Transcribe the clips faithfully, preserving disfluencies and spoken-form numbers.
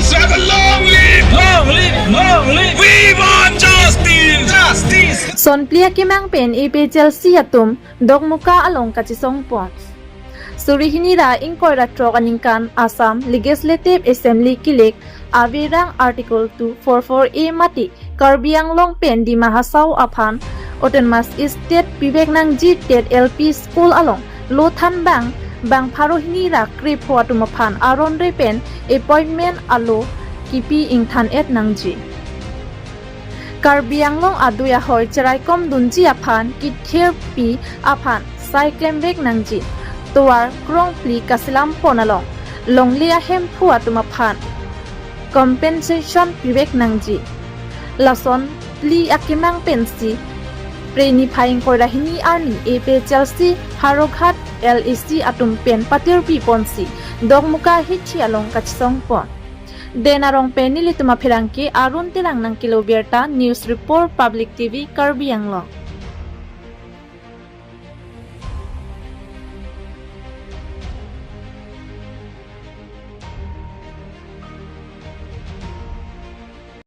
Struggle, long live! Long live! Long live! We want justice! Justice! Sonphli akemang pen A P H L C atum Dokmoka along kachesong pon. Suri hini ra ingkoi ra throk aningkan Assam Legislative Assembly kelek averang Article two four four A mate Karbi Anglong pen Dima Hasao aphan Autonomous State pivek nangji det L P School along lo thanbang bang pharo hini ra krepho atum aphan aron re pen appointment alo kipi ingthan et nangji. Karbi Anglong adui ahoi cheraikom dunji aphan kithirpi aphan sai klemvek nangji. Tovar krongphli kaselam pon along longle ahemphu atum aphan compensation pivek nangji. Lason phli akemang pensi Phre niphai ingkoi ra hini arni A P H L C Howraghat L A C atum pen patirpi ponsi Dokmoka hithi along kachesong pon. Den arong pen nelitum apherangke Arun Terang nangkelo birta, News Report, Public T V, Karbi Anglong.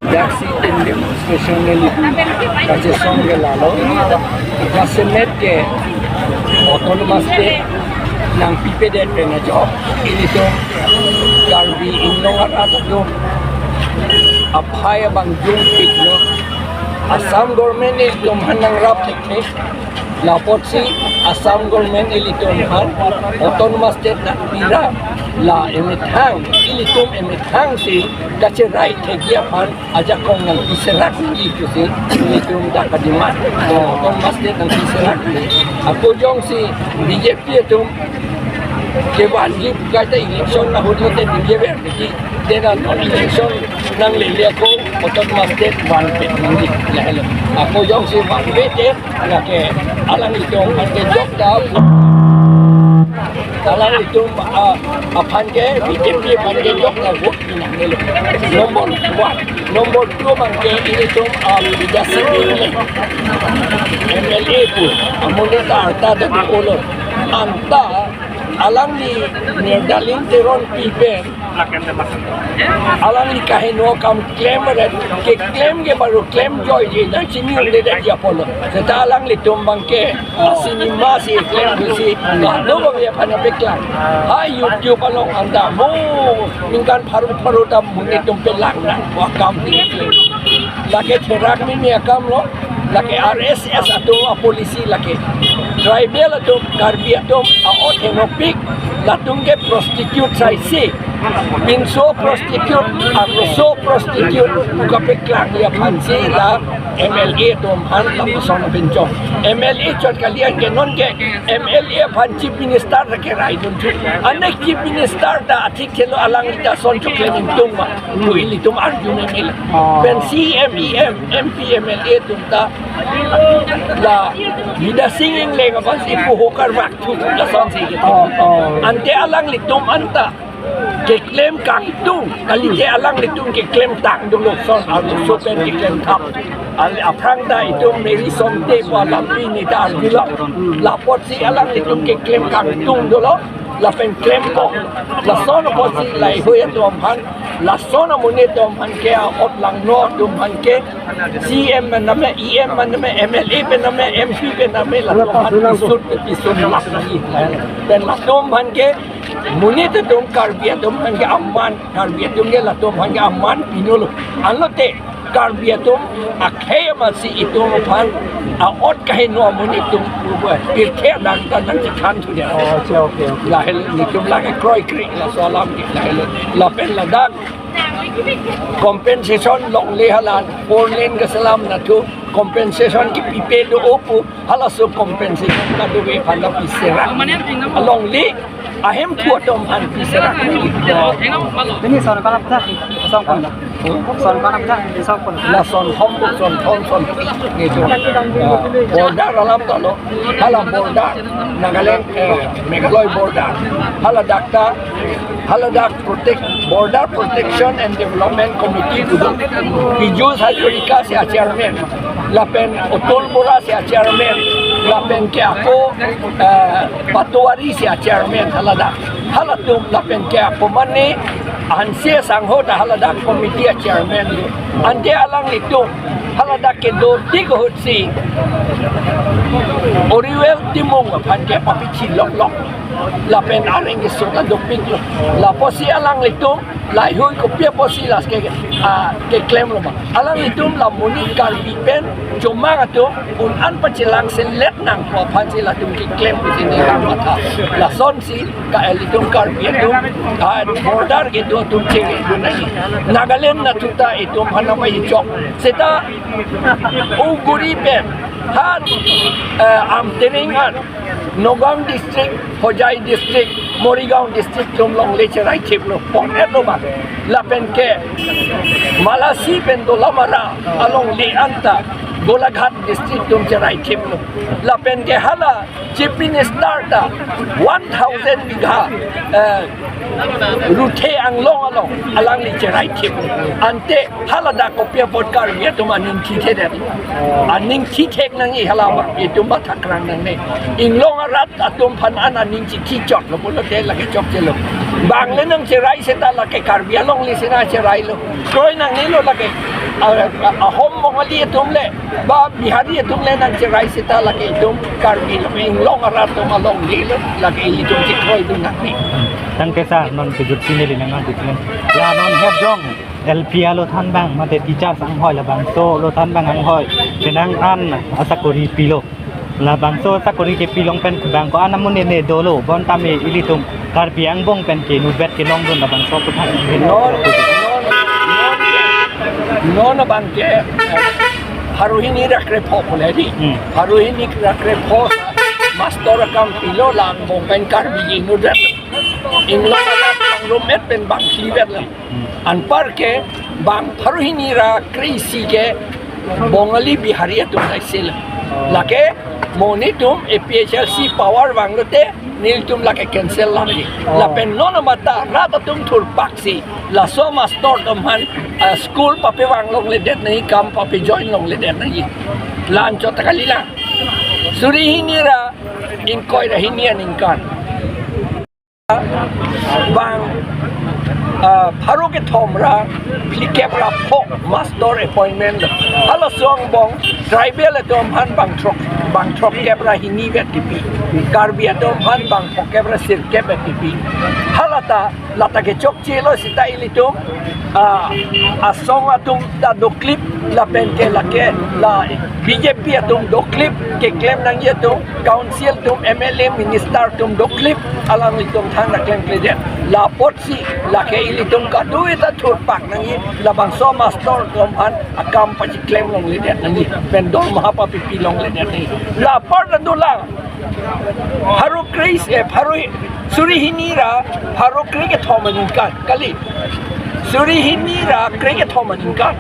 Daksi in demonstration neli kachesong ke lalo. Jasemet ke Autonomous State nangpipedet pen ajok ilitum Karbi Anglong arat atum aphai abang jungpiklo. Assam government ilitum aphan nangrap thekthe. Lapotsi Assam government ilitum aphan Autonomous State nangpi ra, la emethang, ilitum emethang si kacherai thekji aphan ajakong nangpiserak nangji pusi ilitum ta kademand. Autonomous State nangpiserak nangji. Ako jongsi B J P atum kevanji pukai ta election ahut lote B J P atum ki, tena non election nanglele ako Autonomous State vanpet nangji, lahelo. Ako jongsi vanpet te, lake alanglitum aphan ke jok ta, alanglitum, ah, aphan ke, B J P aphan ke jok ta vote pinang nelo. Number one. Number two abang ke ilitum, ah, Bidya Sing Engleng, M L A pu, amonit ta arta ta dolo. Anta alangli Nirdalin Teronpi pen alangli kaheno akam klem ret, keklem ke baru klem joiji, nangchini un'edetji apotlo. Seta alanglitum abang ke asinima si klem pusi kado abang aphan peklang. Ha YouTube along anta mo ningkan pharo pharo ta monit atum pelang nang akam. Lake therak meme akam lo. Lake R S S atum apolicy lake. Tribal atum, Karbi atum, a-ot henopik, latum ke prostitute saisi. Pinso prostitute, arloso prostitute, kapeklangji aphansi la M L A atum aphan lapuson pinchong. M L A chot kali, anke non ke M L A aphan Chief Minister ta kerai dunthu. Anek Chief Minister ta athik thelo, alangli ta ason choklem ingtung ma. Pu ilitum arju meme. Oh. Pen C M, E M, M P, M L A atum ta la Bidya Sing Engleng aphansi pu hokar bak thu lasonsi ke. Oh, oh. Ante alanglitum anta keklem kangtung, kalite alanglitum keklem tang dolo, son arloso pen keklem thap. Al aphrang ta itum Mary Somte pu alampi ni ta arjulo. Lapotsi alanglitum keklem kangtung dolo, lapen klem kok. Lason apotsi laheihui atum aphan, lason amonit atum aphan ke, a-ot langno atum aphan ke, C M mane, E M mane, M L A pen mane, M P pen mane, latum aphan pisut, pisut lak lagi. Pen latum aphan ke, monit atum, Karbi atum aphan ke aman, Karbi atum ke latum aphan ke aman pinolo. Anlote Karbi atum akhei amatsi itum aphan a-ot kaheno amonit atum, pirthe adang ta nangchekhan thude. Oh, okay, okay, okay. Lahelo, nelitum lake kroikre, laso alam ke lahelo. Lapen ladak compensation longle, hala four lane kaselam nathu, compensation kipipe do-o pu, halaso compensation kadokave aphan ta piserak. Alongle ahemphu atum aphan piserak. Pini son ko-an aphuthak, song pon la. Son ko-an aphuthak, song pon la. La son hom, son thom, son phli nelitum. Ah, border alam ta lo. Hala border, Nagaland, eh, Meghalaya border. Haladak ta, haladak protect, Border Protection and Development Committee kedo. Piyush Hazarika si a-chairman. Lapen Atul Bora si a-chairman. Lapen ke ako, eh, Patwari si a-chairman haladak. Halatum lapen ke ako mane Hanse asangho ta haladak committee a chairman lo. Ante alanglitum haladak kedo tik ahutsi Oriwel Timung aphan ke papichi loklok. Lapen areng keso ta dopiklo. Lapusi alanglitum laheihui kopi apotsi lake, ah, keklemlo ma. Alanglitum la monit Karbi pen chomang atum un-an pachelang selet nangpo aphansi latum keklem pusi neli matha. Lasonsi ka ilitum Karbi atum, ah, border kedo atum chingri dun nangji. Nagaland nathu ta itum aphan nangpachok. Seta Uguri pen ha, eh, Amtereng an, Nagaon district, Hojai district, Morigaon district atum longle cherai thiplo, pon-etlo ma. Lapen ke Malasi pen Dolamara alongle anta Golaghat district atum cherai thiplo. Lapen ke hala Chief Minister ta one thousand bigha, eh, ruthe anglong along alangli cherai thip. Ante haladak kopi apot Karbi atum aning thithe det. Aning thithek nangji hala ma, itum mathakrang nangne. Inglong arat atum aphan an aning chithi chotlo pulote lake chokchelo. Bang le nangcherai seta lake Karbi alongle si nangcherailo. Kroi nangnelo lake. A, a, Ahom Bongali atum le, ba Bihari atum le nangcherai seta lake itum Karbi lo, inglong arat atum alonglelo, lake ilitum chekroidun nangne. Tangte sir, non kejut si neli nangkardiklen. La non het jong L P alo thanbang, mate teachers anghoi labangso alo thanbang anghoi, penang an asakori pilo. Labangso sakori kepi along pen bang ko-an amonit ne dolo, bonta me ilitum Karbi angbong pen ke nutvet kelongdun labangso aphuthak. Non, non, non, non abang ke, eh, pharo hini ra krepho pule di. Hmm. Pharo hini ra krepho master akam pilo, la angbong pen Karbi nutvet. Inglong arat bang rumet pen bang klivet lang. Hmm. Anpar ke bang pharo hini ra kre-isi ke Bongali Bihari atum naisel. Lake monit atum A P H L C power vanglote nelitum lake cancel lamji. Oh. Lapen non amata rat atum thurpaksi laso master atum aphan, ah, school papevang longledet nangji, kam papejoin longledet nangji. La-anchot ta kalilang. Suri hini ra ingkoi ra hini aningkan bang, ah, pharo kethom ra phlikep ra pho master appointment. Halaso angbong tribal atum aphan bang throk, bang throkkep ra hini vet kipi. Karbi atum aphan bang phokep ra sirkep vet kipi. Halata, lata kechokchelo seta ilitum, ah, asong atum ta doklip, lapen ke lake la B J P atum doklip, keklem nangji atum, council atum, M L A, minister atum doklip, alanglitum than ra klemkledet. La apotsi lake ilitum kadokave ta thurpak nangji, labangso master atum aphan akam pachiklem longledet nangji, pen dormaha papipi longledet nangji. La apar ta dolang. Pharo kre-isi, eh, pharo hi-, suri hini ra pharo krekethom aningkan kali. Suri hini ra krekethom aningkan.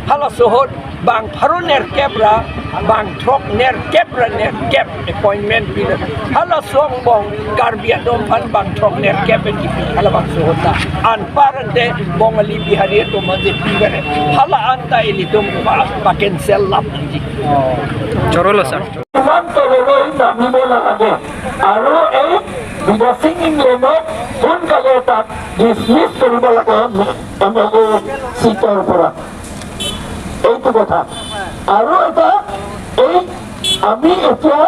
Halaso ahut bang pharo nerkep ra bang throk, nerkep ra nerkep appointment pilo. Halaso angbong Karbi atum aphan bang throk nerkep pen kipi, halabangso ahut ta. Anpar ante Bongali Bihari atum aphan je piver. Hala anta ilitum pa, pa cancel lap nangji. Chorolo sir. ইমান তললৈ নামিব নালাগে। আৰু এই বিদেশী ইংলেণ্ডক সোনকালে তাক ডিছমিছ কৰিব লাগে এম এল এ চিটৰ পৰা। এইটো কথা। আৰু এটা, এই আমি এতিয়া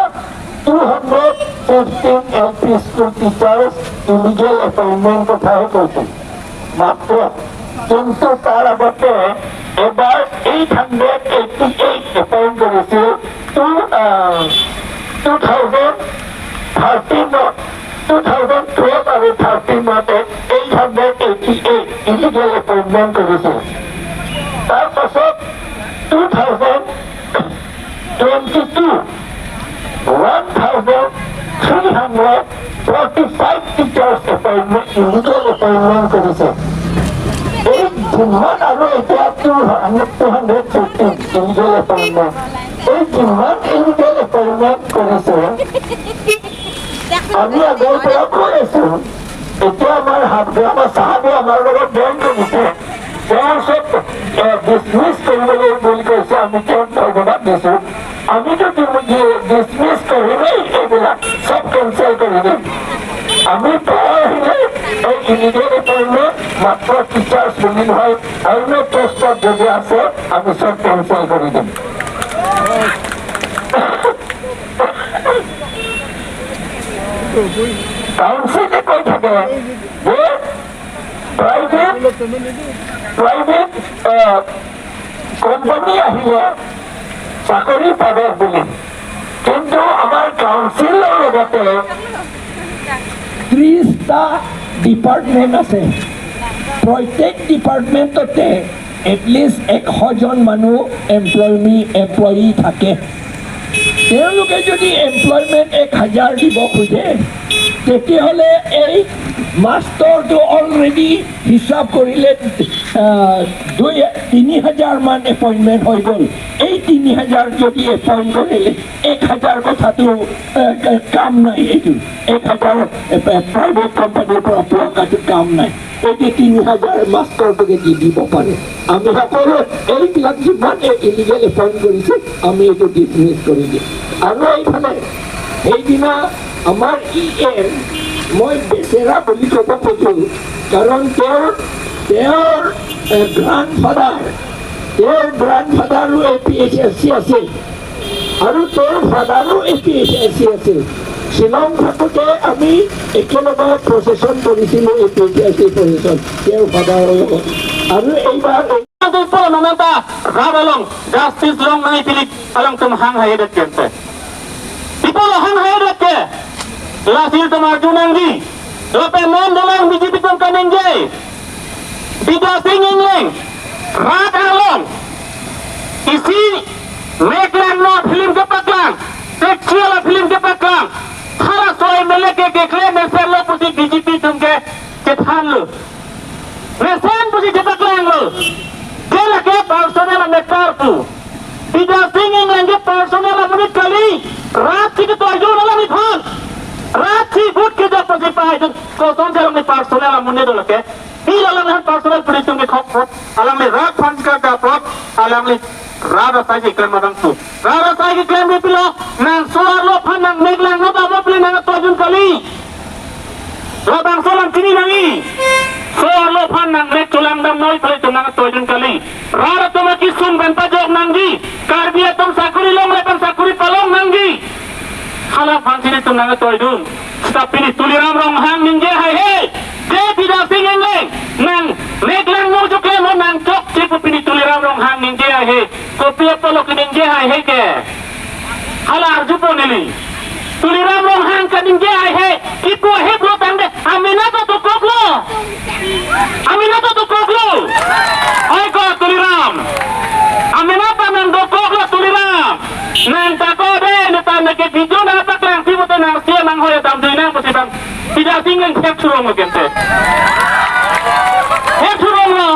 two hundred fifteen L P school teachers illegal appointment কথাহে কৈছোঁ। মাত্ৰ। কিন্তু তাৰ আগতে এবাৰ eight hundred eighty eight appoint কৰিছিল টু, আহ, টু থাউজেণ্ড থাৰ্টিনত, টু থাউজেণ্ড টুৱেলভ আৰু থাৰ্টিনত eight hundred eighty eight illegal appointment কৰিছিল। তাৰ পাছত two thousand twenty two, one thousand three hundred forty five teachers appointment, illegal appointment কৰিছে। এই যিমান আৰু এতিয়া two hundred, two hundred fifteen illegal appointment, এই যিমান ইলিগেল এপইণ্টমেণ্ট কৰিছে, আমি আগৰ পৰা কৈ আছো, এতিয়া আমাৰ হাবগ্ৰাম চাহাবে আমাৰ লগত জইন কৰিছে। তেওঁ চব, এ, ডিছমিছ কৰিবলৈ বুলি কৈছে, আমি তেওঁক ধন্যবাদ দিছো। আমি যদি ডিছমিছ কৰিমেই, এইবিলাক চব কেঞ্চেল কৰি দিম। আমি পাৱাৰ আহিলে এই ইলিগেল এপয়েন্টমেন্ট মাত্র টিচার্স বুলি নহয়, অন্য পোস্টত যদি আছে আমি সব কেন্সেল কৰি দিম। কাউন্সিলে কৈ থাকে যে প্ৰাইভেট, প্ৰাইভেট কোম্পানী আহিলে চাকৰি পাব বুলি, কিন্তু আমাৰ কাউন্সিলৰ লগতে ত্ৰিশটা ডিপাৰ্টমেণ্ট আছে। প্ৰত্যেক ডিপাৰ্টমেণ্টতে এটলিষ্ট এশজন মানুহ এমপ্লয়ী, এমপ্লয়ী থাকে। তেওঁলোকে যদি এমপ্লয়মেণ্ট এক হাজাৰ দিব খোজে, তেতিয়াহ'লে এই মাষ্টৰটো অলৰেডি হিচাপ কৰিলে, আহ, দুই, তিনি হাজাৰ মান এপইণ্টমেণ্ট হৈ গ'ল। এই তিনি হাজাৰ যদি এপইণ্ট কৰিলে, এক হাজাৰ কথাটো, আহ, কা-, কাম নাই এইটো। এক হাজাৰ, এ, প্ৰা-, প্ৰাইভেট কোম্পানীৰ পৰা পোৱা কাটো কাম নাই। এই যে তিনি হাজাৰ মাষ্টৰটোকে দি দিব পাৰে। আমি সকলো এইবিলাক যিমান এই ইলিগেল এপইণ্ট কৰিছে, আমি এইটো ডিছমিছ কৰি দিম। আৰু এইফালে সেইদিনা আমাৰ ই এম, মই বেচেৰা বুলি ক'ব খোজো, কাৰণ তেওঁৰ, তেওঁৰ, এ, গ্ৰাণ্ডফাদাৰ, তেওঁৰ গ্ৰাণ্ডফাদাৰো এ পি এইচ এছ চি আছিল আৰু তেওঁৰ ফাদাৰো এ পি এইচ এছ চি আছিল। শ্বিলং থাকোঁতে আমি একেলগে প্ৰচেছন কৰিছিলোঁ, এ পি এইচ এছ চি প্ৰচেছন তেওঁৰ ফাদাৰৰ লগত। আৰু এইবাৰ এই Ipolo non anta rat along justice longnangji pilik alangtum hang haihedet kente. Ipolo hang haihedet ke. Lasi itum arjunangji. Lapen non dolang B J P atum kaningje. Bidya Sing Engleng rat along isi meklangno film kepaklang, sexual film kepaklang, halaso M L A ke keklem mesenlo pusi B J P atum ke chethanlo. Mesen pusi chepaklanglo. Ke lake personal matter pu. Bidya Sing Engleng ke personal amonit kali. Rat si ketoijun alangliphan. Rat si vote kejapon si pahai jun. Kosonsi alangli personal amonit do lake. Pi alangphan personal policy ke khok khok. Alangli rat aphan kaka khok. Alangli rat asai keklem abang pu. Rat asai keklem ke pilo. Nang so-arlo aphan nang meklangno damlo pule nang toijun kali. Labangso alam chinine nangji. So-arlo aphan nang mek cholang damnoi pule itum nang toijun kali. Rat atum akesung pen pajok nangji. Karbi atum sakori longle pen sakori palong nangji. Halaphan si itum nang toidun. Seta pini Tuliram Ronghang ningje haihe. Je Bidya Sing Engleng nang meklangno choklemnon nang chokche pu pini Tuliram Ronghang ningje haihe. Kopi apotlo keningje haihe ke. Hala arjupo neli. Tuliram Ronghang kaningje haihe. Kipu heplo tangte. Amena ta dokoklo. Amena ta dokoklo. Oi ko Tuliram. Amena ta nang dokoklo Tuliram. Nang tako de, ne ta neke video nang paklang pi mote nang sia nang hoya damdui nang pusi bang. Bidya Sing Engleng thek churong lo kente. Thek churong lo.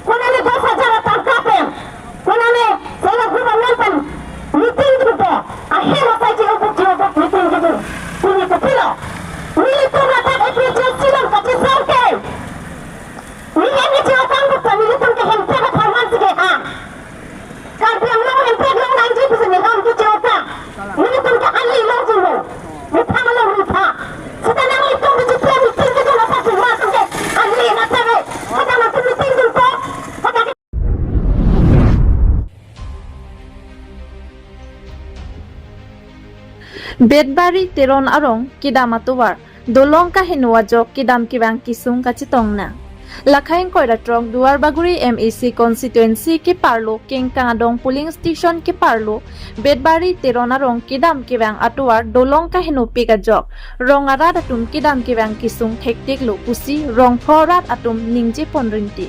Konane dos hajar tangka pen, konane sela government pen meeting kedo, ahem asai je-obuk je-obuk meeting kedo. Pini kopilo? Nelitum ladak A P H L C along kachesong ke. Neli N G O kangkuk ta nelitum ke hemprek apharman si keha. Karbi Anglong hemprek longnangji pusi nelitum ke chokta. Nelitum ke ali longji lo. Methang along methang. Seta nanglitum ke chiklo meeting kedo lasa cuma atum ke ali mata lo. Seta nanglitum meeting dunpo. Seta Betbari Teron arong kedam atovar dolong kaheno ajok kedam kevang kesung kachetong nang. Lakhain koira trong Duarbagori M A C constituency keparlo Kengkang Adong polling station keparlo Betbari Teron arong kedam kevang atovar dolong kahenopik ajok rong arat atum kedam kevang kesung thekteklo pusi rongpho arat atum ningje pon rinti.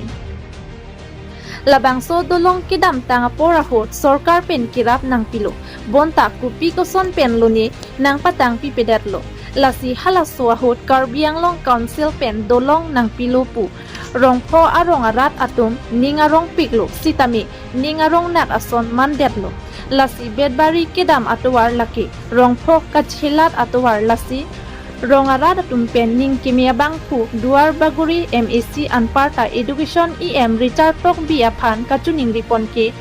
Labangso dolong kedamtang apor ahut sorkar pen kerap nangpilo. Bonta kopi koson pen lone nangpatangpipedetlo. Lasi halaso ahut Karbi Anglong Council pen dolong nangpilo pu rongpho arong arat atum ning arongpiklo sitame ning arongnak ason mandetlo. Lasi Betbari kedam atovar lake rongpho kachelat atovar lasi rong arat atum pen ning keme abangphu Duarbagori M A C anparta Education E M Richard Tokbi aphan kachiningri pon ke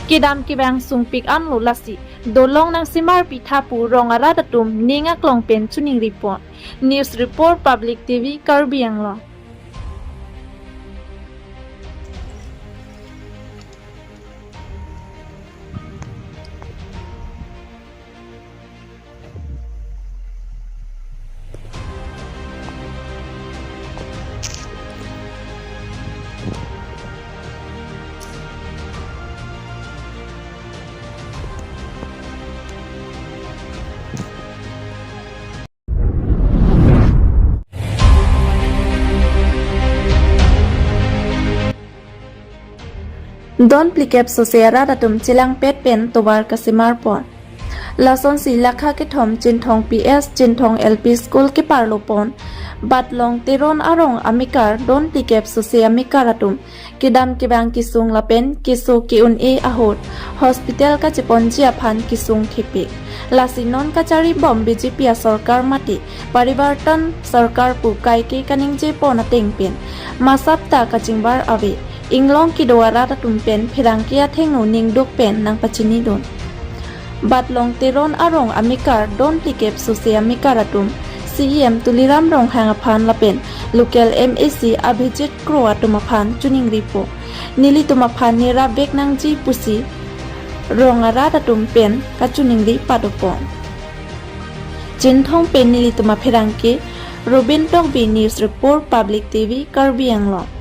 kedam kevang sungpik anlo lasi dolong nangsemar pitha pu rong arat atum ning aklong pen choningri pon. News report, Public T V, Karbi Anglong. Don phlikep sose arat atum chelangpet pen tovar kasemar pon. Lasonsi lakha kethom Chinthong P S, Chinthong L P School keparlo pon Batlong Teron arong amekar don phlikep sose amekar atum kedam kevang kesung lapen keso ke-un-e ahut hospital kacheponji aphan kesung thepik. Lasi non kachari bom B J P asorkar mate Parivartan Sarkar pu kaike kaningje pon ateng pen masap ta kachingbar ave. Inglong kedo arat atum pen pherangke athengno ningduk pen nangpachinidun. Batlong Teron arong amekar don phlikep sose amekar atum C E M Tuliram Ronghang aphan lapen local M A C Abhijit Kro atum aphan choningri po. Nelitum aphan nerap vek nangji pusi rong arat atum pen kachoningri pado pon. Chinthong pen nelitum apherangke Robin Tokbi, News Report, Public T V, Karbi Anglong.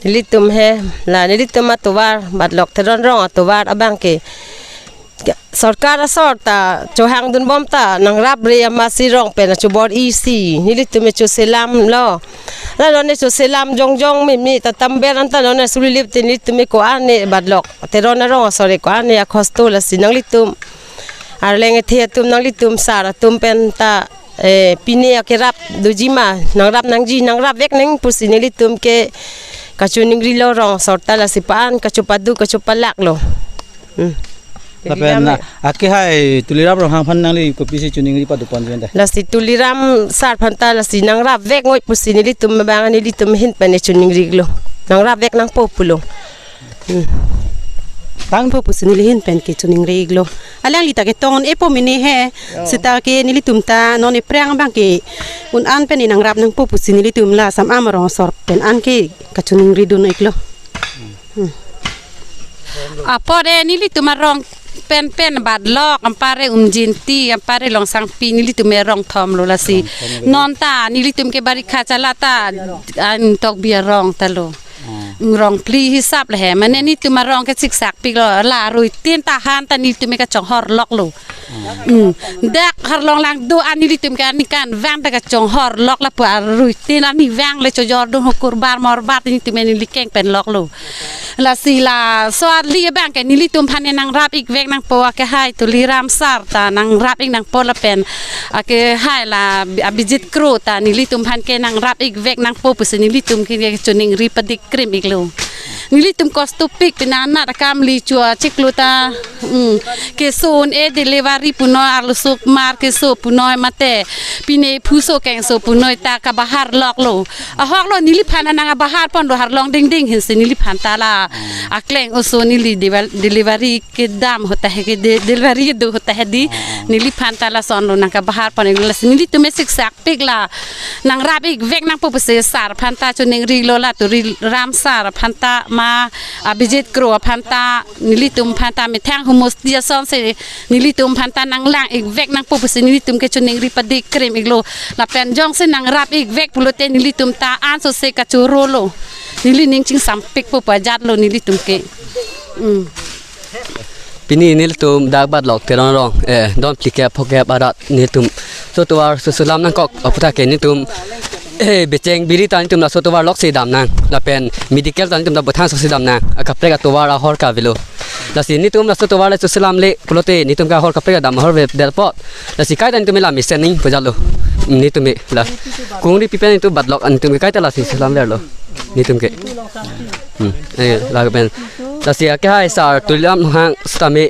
Nelitum he, la nelitum atovar, Batlok Teron rong atovar abang ke, ke sorkar asor ta chohangdun bom ta nangrapre amatsi rong pen achobor-isi nelitum me choselamlo. La non ne choselam jongjong mimi ta tamber anta non ne sulilip te nelitum me ko-an ne Batlok Teron arong asor ko-an ne akhosto, lasi nanglitum arleng ethe atum nanglitum sar atum pen ta, eh, pine akerap doji ma, nangrap nangji, nangrap vek nang pusi nelitum ke kachoningrilo, rong asor ta lasi pa-an kachopadu kachopalaklo. Hmm. Lapen, Tuliram, ah, akehai Tuliram Ronghang aphan nangli kopisi choningri pado pon jenda? Lasi Tuliram sar aphan ta lasi nangrap vek noi pusi nelitum abang nelitum ahin pen choningrilo. Nangrap vek nangpo pulo. Hmm. Tangpo pusi neli ahin pen kechoningri-iklo. Alangli ta ketong-un-epo mene he. Oh. Seta ke nelitum ta non aphrang abang ke un-an pen nangrap nangpo pusi nelitum la Assam arong asor pen an ke kachoningridun-iklo. Hmm. Apot e nelitum arong pen pen Batlok, anpar e Umjinti, anpar e Longsangpi, nelitum arong thomlo lasi. Rong thomlo. Non ta nelitum ke barikha chala ta, an Tokbi arong ta lo. Hmm. Rong phli hisap le he. Mane nelitum arong ke siksakpiklo, la ruitin ta han ta nelitum ke chonghorloklo. Hmm. Hmm. Dak harlong lang do-an nelitum ke aningkanvang ta kachonghorlok lapu aruitin aningkanvang le chojordun hukur bar morbar nelitum ke neli keng penloklo. Lasi laso arli abang ke nelitum aphan nangrap-ik vek nangpo, akehai Tuliram sar ta nangrap-ik nangpo lapen akehai la Abhijit Kro ta nelitum aphan ke nangrap-ik vek nangpo pusi nelitum ke choningri padik krim-iklo. Nelitum kostopik pina anat akam li chua chiklo ta, mm, keso un-e delivery punoi, arloso mar keso punoi mate pine phuso kengso punoi ta kabaharloklo. Ahoklo neliphan nang abahar ponlo harlong dingding ahinsi neliphan ta la akleng oso neli deval-, delivery kedam hota he ke de-, delivery do hota he di, neliphan ta lasonlo nang kabahar pon-iklo lasi nelitum me siksak pik la nangrap-ik vek nangpo pusi sar aphan ta choningrilo la Tuliram sar aphan ta ma Abhijit Kro aphan ta nelitum aphan ta methang humus dia son si nelitum aphan ta nanglang-ikvek nangpo pusi nelitum ke choningri padi krim-iklo. Lapen jongsi nangrap-ikvek pulote nelitum ta ansose kachorolo. Neli ning chingsampikpo pu ajatlo nelitum ke. Hmm. Pini nelitum dak Batlok Teron arong, eh, don phlikep phokep arat nelitum laso atovar suselam nangkok aphuthak ke nelitum, eh, becheng biri ta nelitum laso atovar loksi dam nang. Lapen medical ta nelitum ta bothang sosi dam nang. Akaprek atovar ahor ke avelo. Lasi nelitum laso atovar le suselamle pulote nelitum ke ahor kaprek dam ahorvedet apot. Lasi kaita nelitum la mesen ning pu ajatlo. Nelitum la kungri pipen nelitum Batlok nelitum ke kaita lasi suselamverlo. Nelitum ke. Hmm. Eh, lapen. Lasi akehai sar Tuliram Ronghang sitame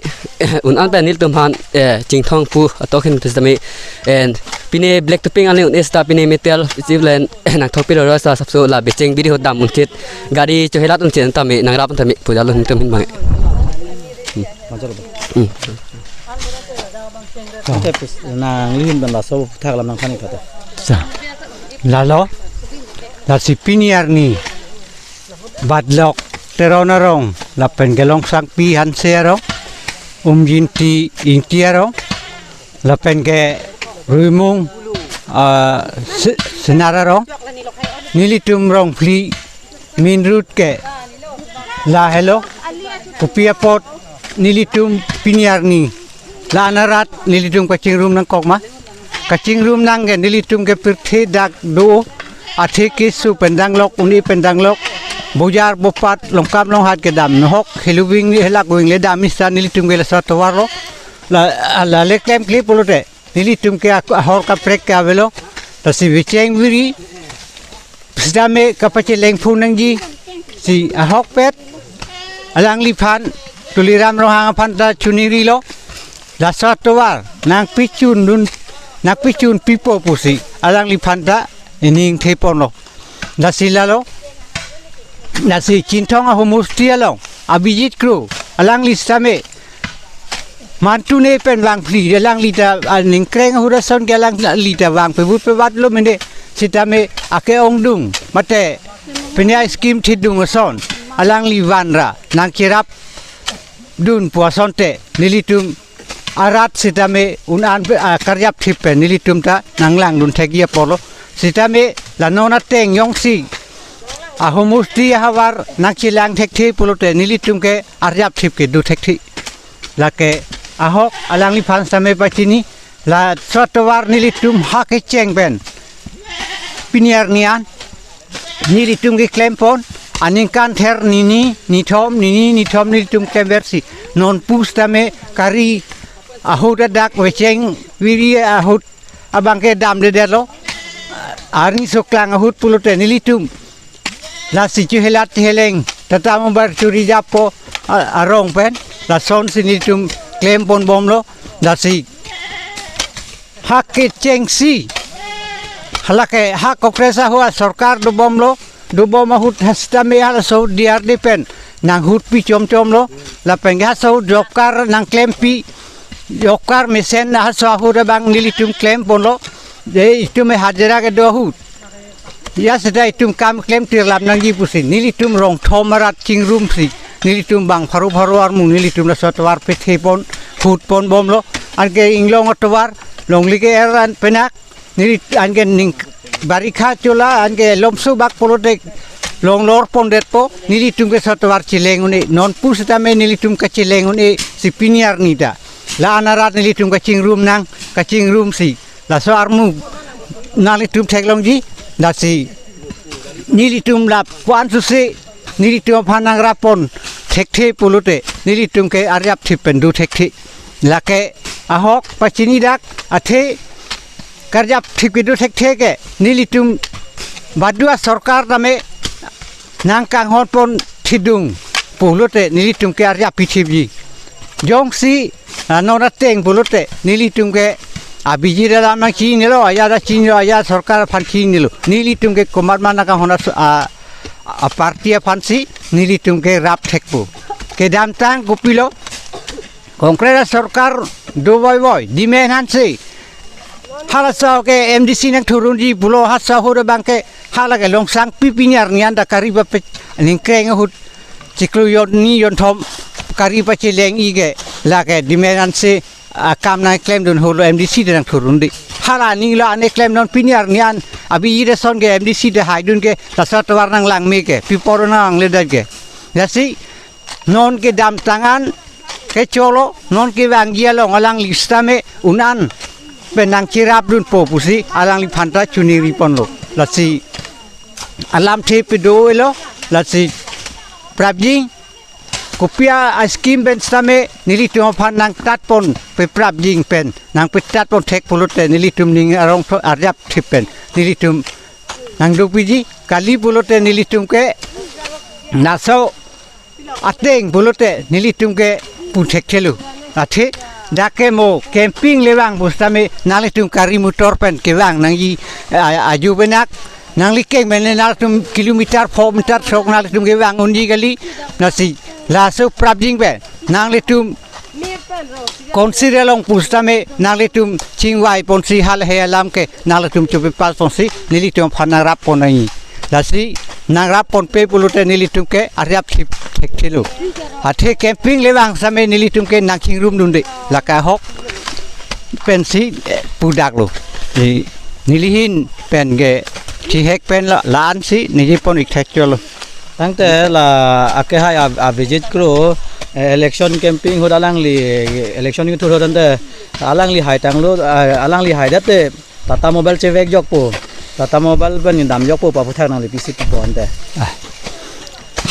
un-an pen nelitum aphan, eh, chingthong pu atok hin sitame. En pine black topping ale un-e sita pine metal isi len, eh, nangthok piro ro sa sapso la becheng biri ahut dam unchit. Gari chohelat unchit tame nangrap tame pu ajatlo nelitum hin bang. Hmm. Hmm. Ante pis nangli hin pen laso aphuthak alam nangthan-ik tha. Sa. Lalo. Lasi pini arni Batlok Teron arong, lapen ke Longsangpi Hanse arong, Umjinti Ingti arong, lapen ke Ruimung, ah, Se-, Senar arong, nelitum rong phli main road ke lahelo, kopi apot nelitum pini arni la-an arat nelitum kachingrum nangkok ma. Kachingrum nang ke nelitum ke pirthe dak do, athe keso pen danglok, un-e pen danglok, bojar bopat, longkam longhat kedam nohok, heloving helak wing le dam ista nelitum ke laso atovar lo. La, la le klemkle pulote nelitum ke ak-, ahor kaprek ke avelo. Lasi becheng biri sitame kapacheleng phun nangji si ahokpet alangliphan Tuliram Ronghang aphan ta choningrilo. Laso atovar nangpichun dun, nangpichun pipo pusi alangliphan ta ining theponlo. Lasi lalo, lasi Chinthong ahumus ti along Abhijit Kro alangli sitame mantune pen vangphli, alangli ta, ah, ningkreng ahut ason ke alangli ta vangpebut pebatlo mene, sitame ake-ongdung mate pini a-scheme thidung ason alangli vanra nangcherapdun pu asonte nelitum arat sitame un-an pe, ah, karjapthip pen nelitum ta nanglangdun thekji apotlo. Sitame la non ateng jongsi ahumus ti ahavar nangchelang thekthe pulote nelitum ke arjapthip ke do thekthe. Lake ahok alangliphan sitame pachini, laso atovar nelitum ha kecheng pen pini arni an nelitum keklempon, aningkan ther nini, nithom, nini, nithom nelitum klemversi. Non pusitame kari ahut adak becheng biri ahut abang ke damdedetlo. Arni soklang ahut pulote nelitum lasi chohelat heleng, Tata Mobile churi jappo, a-, arong pen, lasonsi nelitum klemponbomlo, lasi ha kechengsi, halake ha Congress ahut asorkar dobomlo, dobom ahut ha sitame halaso D R D pen nanghutpi chomchomlo, lapen ke halaso job card nangklempi, job card mesen halaso ahut abang nelitum klemponlo, de itum hajira kedo ahut. Ya seta itum kam klemtirlap nangji pusi, nelitum rong thom arat chingrumsi, nelitum bang pharo pharo armu nelitum laso atovar pethepon, hutponbomlo, anke inglong atovar, longle ke er an penak, neli anke ning barikha chola, anke lomso bak pulote longlorpondetpo, nelitum ke laso atovar cheleng un-e, non pusitame nelitum kacheleng un-e si pini arni ta. La-an arat nelitum kachingrum nang, kachingrumsi. Laso armu nanglitum theklongji, lasi nelitum la puan suse, nelitum aphan nangrappon thekthe pulote, nelitum ke arjapthip pen do thekthe. Lake ahok pachini dak, athe karjapthip kedo thekthe ke, nelitum baduasorkar tame nangkanghonpon thidung pulote nelitum ke arjap pithipji. Jongsi, ah, non ateng pulote nelitum ke Abhijit alam nangchinilo, ajat ta chinilo, ajat sorkar aphan chinilo. Nelitum ke komatma nangkanghon aso-, a, a party aphansi nelitum ke rap thekpo. Kedamtang kopilo, Congress asorkar do voivoi, demand hanse. Halaso ke M D C nangthurunji pulo, halaso ahut abang ke halake Longsangpi pini arni an ta kari bape ningkreng ahut chiklo jon ni jonthom kari pacheleng-i ke, lake demand ansi akam nangklemdun holo M D C ta nangthurdunde. Hala ninglo ane klemdun pini arni an abi irason ke M D C ta haidun ke, laso tovar nanglang me ke, pi apot nanglang le dat ke. Lasi non kedamtang an kecholo, non kevangji along alangli sitame un-an pen nangcherapdunpo pusi alangliphan ta choningri ponlo. Lasi alamthe pado-elo, lasi prapjin, kopi a-scheme pen sitame nelitum aphan nangtat pon, pe prapjin pen nangpetat pon thek pulote nelitum ning arong tho arjap thip pen nelitum nangdopiji, kali pulote nelitum ke laso ateng pulote nelitum ke pu thekthelo. Athe dak ke mo camping le vang pu sitame nanglitum kari motor pen kevang nangji, a, aju benak. Nangli keng mene nangtum kilometer four meter sok nangtum kevang unji kali. Lasi laso prapjin pen nanglitum consider long pu sitame nanglitum chingvai ponsi halahe alam ke nanglitum chopepas ponsi nelitum aphan nangrap pon nangji. Lasi nangrap ponpe pulote nelitum ke arjap thip thekthelo. Athe camping le vang sitame nelitum ke nangchingrumdunde, lake ahok pensi, eh, pudaklo. Di nelihin pen ke thihek pen la, la-ansi ningje pon-ik thekcholo. Tangte la akehai a, a visit kro, eh, election camping ahut alangli, election kethur ahut tangte alangli haitanglo, ah, alangli haidate Tata Mobile chevekjokpo. Tata Mobile pen damjokpo pu aphuthak nangli pisi pupo ante. Ah.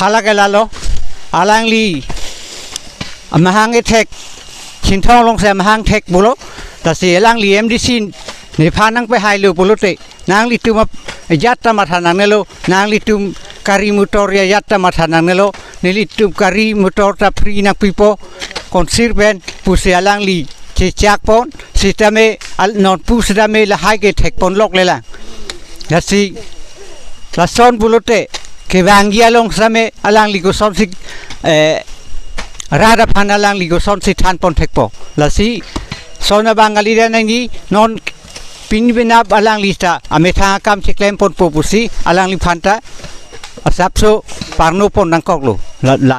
Hala ke lalo, alangli amahang ethek, Chinthong alongsi amahang thek pulo, lasi alangli M D C nephan nangpehailo pulote, nanglitum ap-, ajat ta matha nangnelo, nanglitum kari motor ajat ta matha nangnelo, nelitum kari motor ta free nangpipo, konsir pen pusi alangli chechak pon, sitame al-, non pu sitame lahai ke thek ponlok lelang. Lasi lason pulote kevangji along sitame alangli kosonsi, eh, rat aphan alangli kosonsi than pon thekpo. Lasi son abang kalidet nangji, non pini penap alangli ta amethang akam cheklem ponpo pusi alangliphan ta asapso parno pon nangkoklo. La, la